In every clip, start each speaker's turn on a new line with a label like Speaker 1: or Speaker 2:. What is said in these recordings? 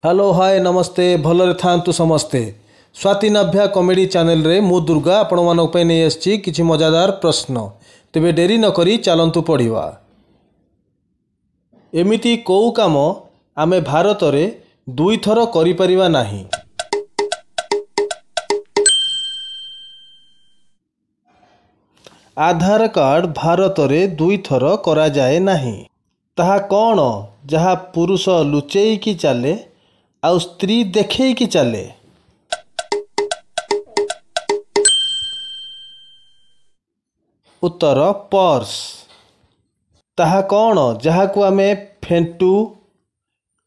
Speaker 1: Hello, ହାଏ, ନମସ୍ତେ। ଭଲରେ ଥାଆନ୍ତୁ ସମସ୍ତେ। ସ୍ୱାତି ନାଭ୍ୟା କମେଡ଼ି ଚ୍ୟାନେଲରେ ମୁଁ ଦୁର୍ଗା ଆପଣମାନଙ୍କ ପାଇଁ ନେଇ ଆସିଛି କିଛି ମଜାଦାର ପ୍ରଶ୍ନ। ତେବେ ଡେରି ନକରି ଚାଲନ୍ତୁ ପଢ଼ିବା। ଏମିତି କେଉଁ କାମ ଆମେ ଭାରତରେ ଦୁଇଥର କରିପାରିବା ନାହିଁ? ଆଧାର କାର୍ଡ଼ ଭାରତରେ ଦୁଇଥର କରାଯାଏ ନାହିଁ। ତାହା କ'ଣ ଯାହା ପୁରୁଷ ଲୁଚେଇକି ଚାଲେ ଆଉ ସ୍ତ୍ରୀ ଦେଖେଇକି ଚାଲେ? ଉତ୍ତର, ପର୍ସ। ତାହା କ'ଣ ଯାହାକୁ ଆମେ ଫେଣ୍ଟୁ,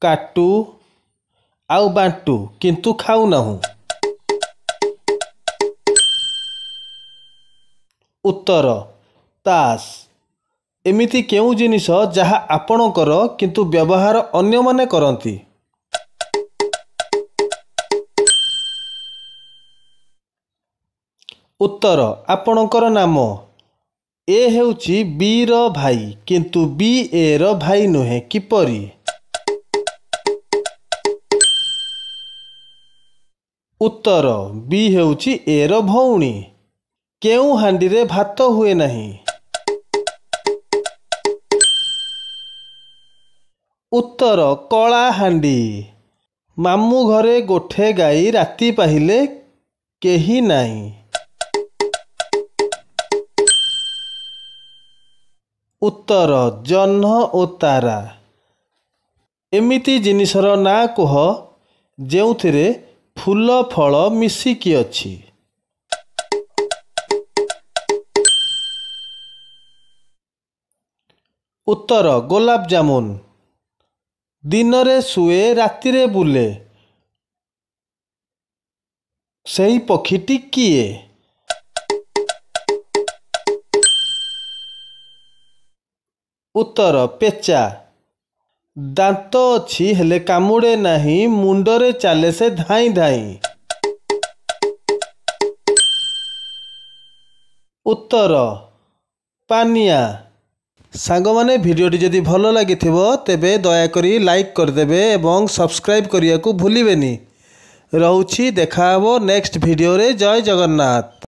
Speaker 1: କାଟୁ ଆଉ ବାଣ୍ଟୁ, କିନ୍ତୁ ଖାଉନାହୁଁ? ଉତ୍ତର, ତାସ୍। ଏମିତି କେଉଁ ଜିନିଷ ଯାହା ଆପଣଙ୍କର, କିନ୍ତୁ ବ୍ୟବହାର ଅନ୍ୟମାନେ କରନ୍ତି? ଉତ୍ତର, ଆପଣଙ୍କର ନାମ। ଏ ହେଉଛି ବିର ଭାଇ, କିନ୍ତୁ ବି ଏର ଭାଇ ନୁହେଁ, କିପରି? ଉତ୍ତର, ବି ହେଉଛି ଏର ଭଉଣୀ। କେଉଁ ହାଣ୍ଡିରେ ଭାତ ହୁଏ ନାହିଁ? ଉତ୍ତର, କଳା ହାଣ୍ଡି। ମାମୁଁ ଘରେ ଗୋଠେ ଗାଈ, ରାତି ପାହିଲେ କେହି ନାହିଁ। ଉତ୍ତର, ଜହ୍ନ ଓ ତାରା। ଏମିତି ଜିନିଷର ନାଁ କୁହ ଯେଉଁଥିରେ ଫୁଲ ଫଳ ମିଶିକି ଅଛି। ଉତ୍ତର, ଗୋଲାପ ଜାମୁନ। ଦିନରେ ଶୁଏ, ରାତିରେ ବୁଲେ, ସେହି ପକ୍ଷୀଟି କିଏ? ଉତ୍ତର, ପେଚା। ଦାନ୍ତ ଅଛି ହେଲେ କାମୁଡ଼େ ନାହିଁ, ମୁଣ୍ଡରେ ଚାଲେ ସେ ଧାଇଁ ଧାଇଁ। ଉତ୍ତର, ପାନିଆ। ସାଙ୍ଗମାନେ, ଭିଡ଼ିଓଟି ଯଦି ଭଲ ଲାଗିଥିବ ତେବେ ଦୟାକରି ଲାଇକ୍ କରିଦେବେ ଏବଂ ସବସ୍କ୍ରାଇବ୍ କରିବାକୁ ଭୁଲିବେନି। ରହୁଛି, ଦେଖାହେବ ନେକ୍ସଟ ଭିଡ଼ିଓରେ। ଜୟ ଜଗନ୍ନାଥ।